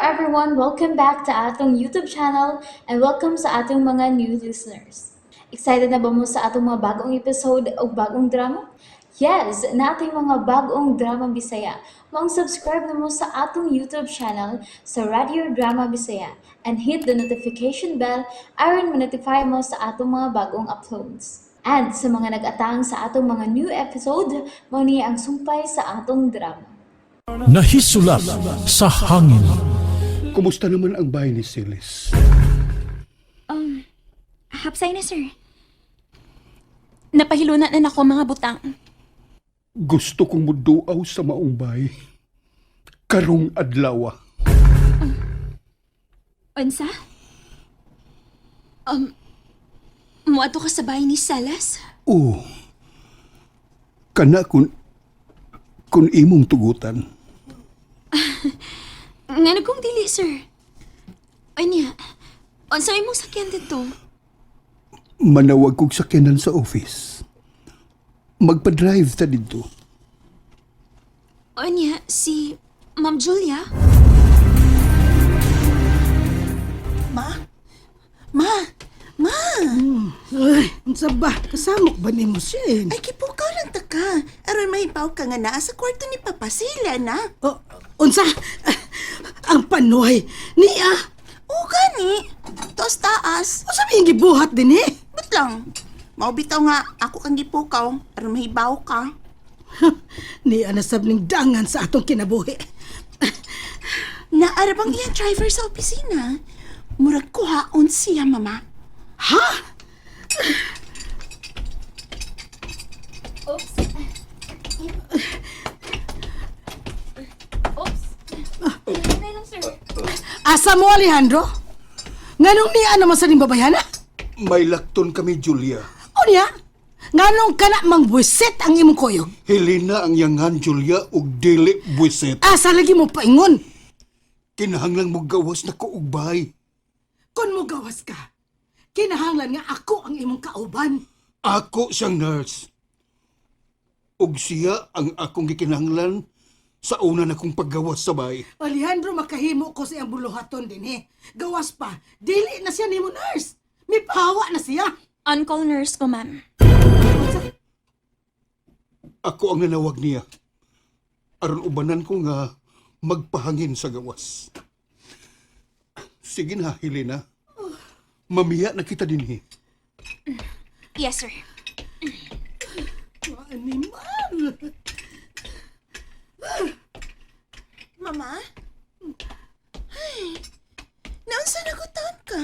Everyone! Welcome back to atong YouTube channel and welcome sa atong mga new listeners. Excited na ba mo sa atong mga bagong episode o bagong drama? Yes! Naa tay mga bagong drama Bisaya. Maong subscribe na mo sa atong YouTube channel sa Radio Drama Bisaya and hit the notification bell aron ma-notify mo sa atong mga bagong uploads. And sa mga nag-atang sa atong mga new episode, mao ni ang sumpay sa atong drama. Nahisulat sa hangin. Kumusta naman ang bahay ni Celis? Hapsay na, sir. Napahiluna na nako mga butang. Gusto kong muduaw sa maong bahay. Karong adlaw. Unsa? Muadto ka sa bahay ni Salas? Oo. Kana kun imong tugutan. Ngano kung dili, sir? Anya, unsa imong sakyan dito? Manawag kog sakyanan sa office. Magpa-drive ta dito. Anya, si Ma'am Julia? Ma? Ma? Ma! Ay, unsa ba? Kasamok ba nimo siya? Ay, kipukaw lang ta ka. Aron mahibaw ka nga naa sa kwarto ni Papa sila na. Oh, unsa? Ang panuhay niya. O gani. Tos taas. Unsa may gibuhat din eh? Ba't lang? Maubitaw nga ako kang gipukaw. Aron mahibaw ka. Niya na sab ning dangan sa atong kinabuhi. Naara bang iyang driver sa opisina? Murag kuhaon siya, Mama. Ha? Oops! Oops! Hinay lang, sir. Asa mo, Alejandro? Nganong niya naman sa ning babayhana? May lakton kami, Julia. O niya? Nganong kana mangbuisit ang imong kuyog? Helena ang yangan, Julia, ug dili buwisit. Asa lagi mo paingon? Kinahanglang mo gawas na ko og bahay. Kung mo gawas ka, kinahanglan nga ako ang imong kauban. Ako siyang nurse. Ug siya ang akong gikinahanglan sa una na kong paggawas sa bahay. Alejandro, makahimo ko sa iyang buluhaton din eh. Gawas pa, dili na siya nimo nurse. May pahawa na siya. On-call nurse ko, ma'am. Ako ang nanawag niya. Aron ubanan ko nga magpahangin sa gawas. Sige na, Helena. Mamiya na kita dinhi. Yes, sir. Animal! Mama? Ay, naunsa na ko taon ka?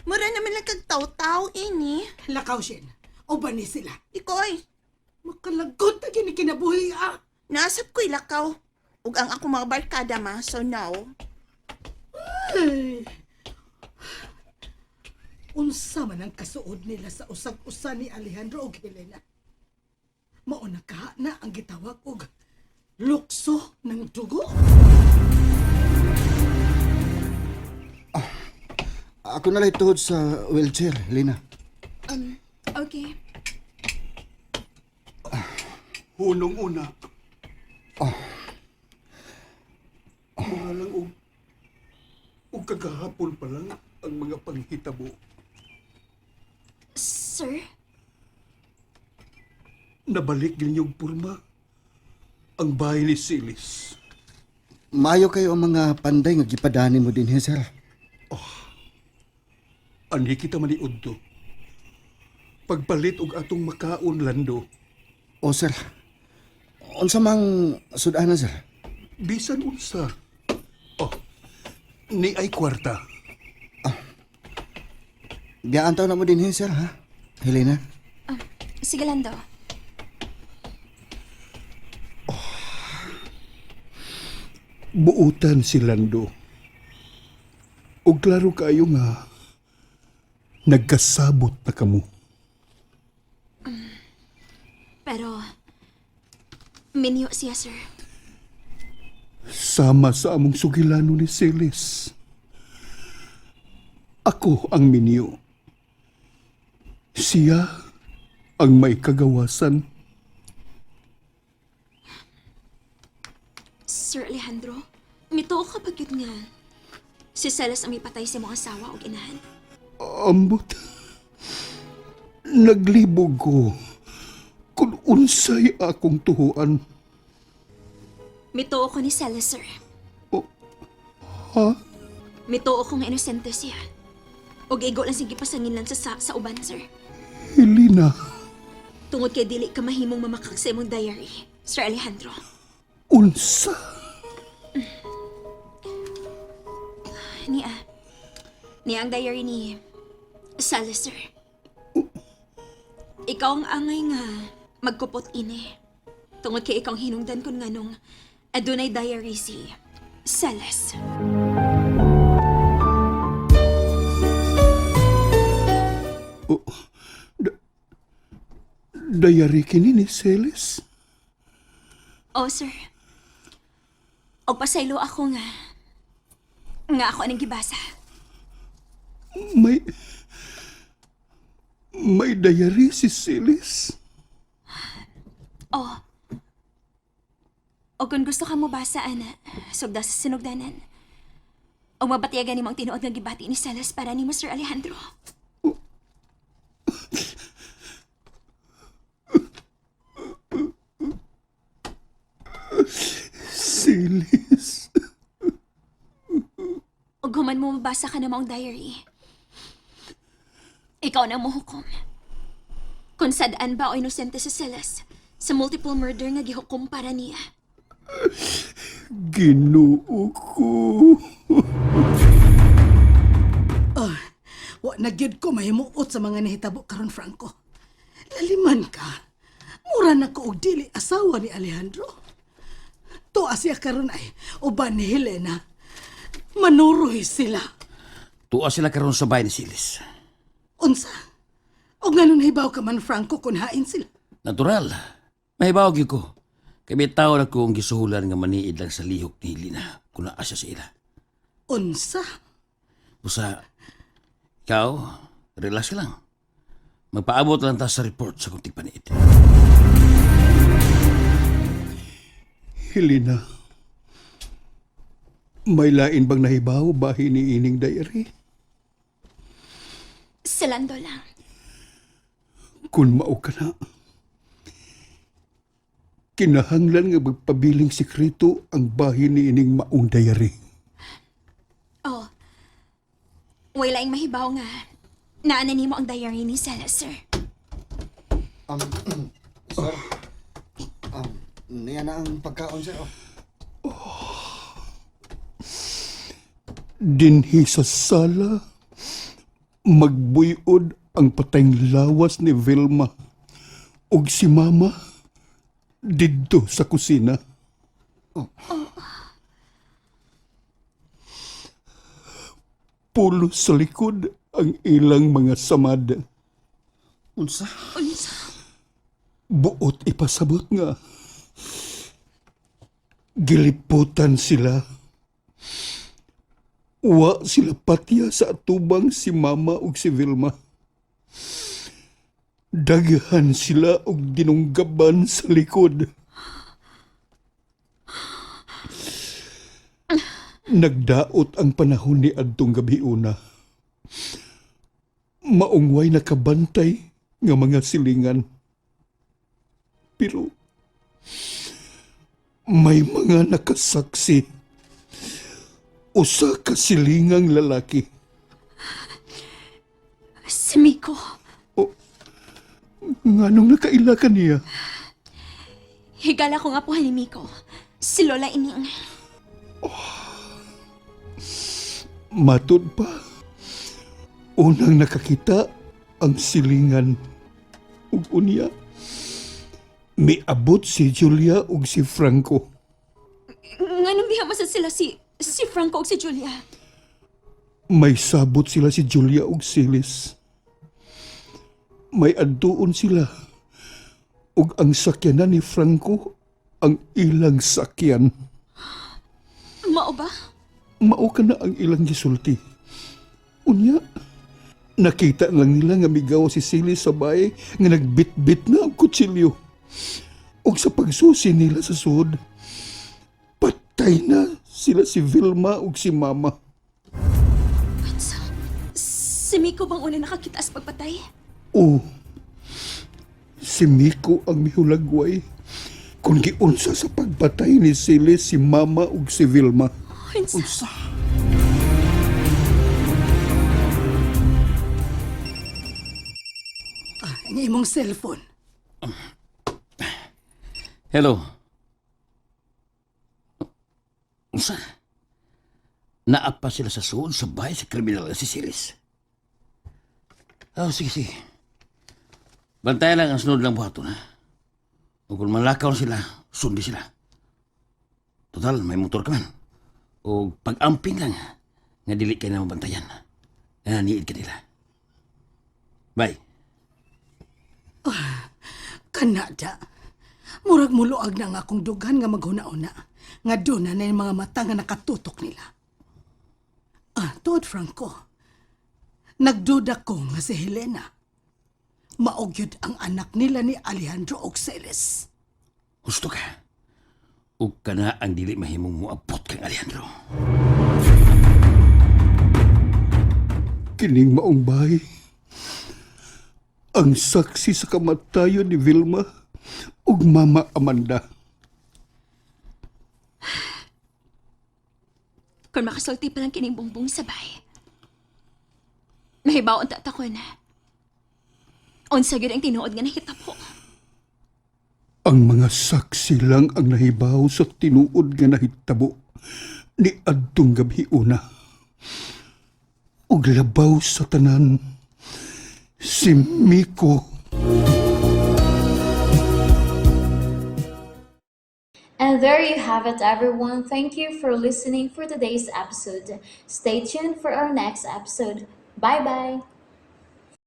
Mura naman lang kag taw-taw ini. Lakaw, Shen. O ba ni sila? Ikoy, Makalagot na gini kinabuhi ah. naasap ko'y lakaw. Ug ang ako mga barkada, ma, so now. Ay. Unsa man ang kasuod nila sa usag-usa ni Alejandro og Helena. Mauna ka na ang gitawag og lukso ng dugo. Ako na lang tuhod sa wheelchair, Lina. Okay. Hunong una. Mura lang og kagahapon pa lang ang mga panghitabo. Sir? Nabalik ginyong purma ang bahay ni Silis. Maayo kayo ang mga panday nga gipadani mo din, he, sir. Anhi kita maniud to. Pagpalit og atong makaon, Lando. O, sir. Unsa mang sudanan, sir? Bisan unsa. Oh, ni ay kwarta. Biyaan taw na mo din, he, sir, ha? Helena? Sige, Lando. Buutan si Lando. Og klaro kaayo nga nagkasabot na kamo. Pero, minyo siya, sir. Sama sa among sugilano ni Celis. Ako ang minyo. Siya ang may kagawasan. Sir Alejandro, mituo ka ba gyud nga? Si Celes ang mipatay sa imong asawa og inahan. Ambot. Naglibog ko kung unsay akong tuhuan. Mituo ko ni Celes, sir. O, ha? Mituo ko nga inosente siya. Og igo lang sige pasanginlan sa uban, sir. Helena, Tungod kay dili ka mahimong mamakak sa imong diary, Sir Alejandro. Unsa? Niya. Niya ang diary ni Celes, sir. Ikaw ang angay nga magkupot ini. Tungod kay ikaw ang hinungdan kun nganong adunay diary si Celes. Diary kini ni Celes? Oh, sir. Og pasaylo ako nga. Nga ako anang gibasa. May diary si Celes? Oh. O kung gusto ka mo basa, ana, sugda sa sinugdanan. O mabatiyagan nimo ang tinuod nga gibati ni Celes para nimo, Sir Alejandro. Celes. O human mo mabasa ka na maong diary. Ikaw na mohukom. Kung sadaan ba o inosente si Celes sa multiple murder nga gihukom para niya. Ginoo ko. Ah, wa na gyud ko mahimuot sa mga nahitabo karon, Franco. Laliman ka. Mura na ko og dili asawa ni Alejandro. Tuwa siya karon ay uban ni Helena. Manuroy sila. Tuwa sila karon sa bahay ni Silis. Unsa? Og nganong nahibaw ka man, Franco, kun hain sila. Natural. Mahibaw gyud ko. Kay may tao na ko ang gisuhulan nga maniid lang sa lihok ni Lina kung naa siya sa ila. Unsa? Busa, ikaw, relax ka lang. Magpaabot lang ta sa report sa kung tigpaniid. Helena, may lain bang nahibaw bahin ni ining diary? Silando lang. Kung mao ka na, kinahanglan nga magpabiling sekreto ang bahin ni ining maong diary. Oh. Way laing mahibaw nga. Naana nimo ang diary ni Celes, sir. Sir, niya na ang pagkaon, sir. Oh. Dinhi sa sala, magbuyod ang patayng lawas ni Vilma ug si Mama didto sa kusina. Pulo sa likod ang ilang mga samad. Unsa? Unsa? Buot ipasabot nga. Giliputan sila. Wa sila patya sa atubang si Mama ug si Vilma. Daghan sila og dinunggaban sa likod. Nagdaot ang panahon ni adtong gabi una. Maungway nakabantay nga mga silingan. Pero may mga nakasaksi. Usa ka silingang lalaki. Si Miko. Nganong nakaila ka niya? Higala ko nga po ni Miko. Si Lola Ining. Matud pa. Unang nakakita ang silingan. Ug unya, miabot si Julia ug si Franco. Nganong diha masad sila si Franco ug si Julia? May sabot sila si Julia ug Silis. May adtuon sila. Ug ang sakyanan ni Franco ang ilang sakyan. Mao ba? Mao ka na ang ilang gisulti. Unya, nakita lang nila nga migaw si Silis sa bahay nga nagbitbit na ang kutsilyo. Ug sa pagsusi nila sa sud, patay na sila si Vilma ug si Mama. Si Miko bang una nakakita sa pagpatay? Oo. Si Miko ang mihulagway. Kung giunsa sa pagpatay ni Celis si Mama ug si Vilma. Unsa? Unsa? Ah, ang imong cellphone. Hello. Unsa? Naa pa sila sa suod sa bahay sa kriminal na si Siris. Oh, sige, sige. Bantayan lang ang sunod lang buhaton, ha? O kung malakaw sila, sundi sila. Total, may motor ka man. O pag-amping lang, nga dili kayo na mabantayan. Nananiid ka nila. Bye. Kanada. Murag muluag na nga akong dughan nga maghuna-una. Nga doon na na yung mga mata nga nakatutok nila. Ah, tuod Franco. Nagduda ko nga si Helena. Maugyod ang anak nila ni Alejandro Oxeles. Gusto ka. Ug kana ang dili mahimong moabot kang Alejandro. Kining maong bahay. Ang saksi sa kamatayon ni Vilma ug Mama Amanda. Kung makasulti pa lang kining bongbong sabay. Mahibaw ang tata ko na. Unsa gyud ang tinuod nga nahitabo. Ang mga saksi lang ang nahibaw sa tinuod nga nahitabo ni adtong gabi una. Ug labaw sa tanan, si Miko. And there you have it, everyone. Thank you for listening for today's episode. Stay tuned for our next episode. Bye bye.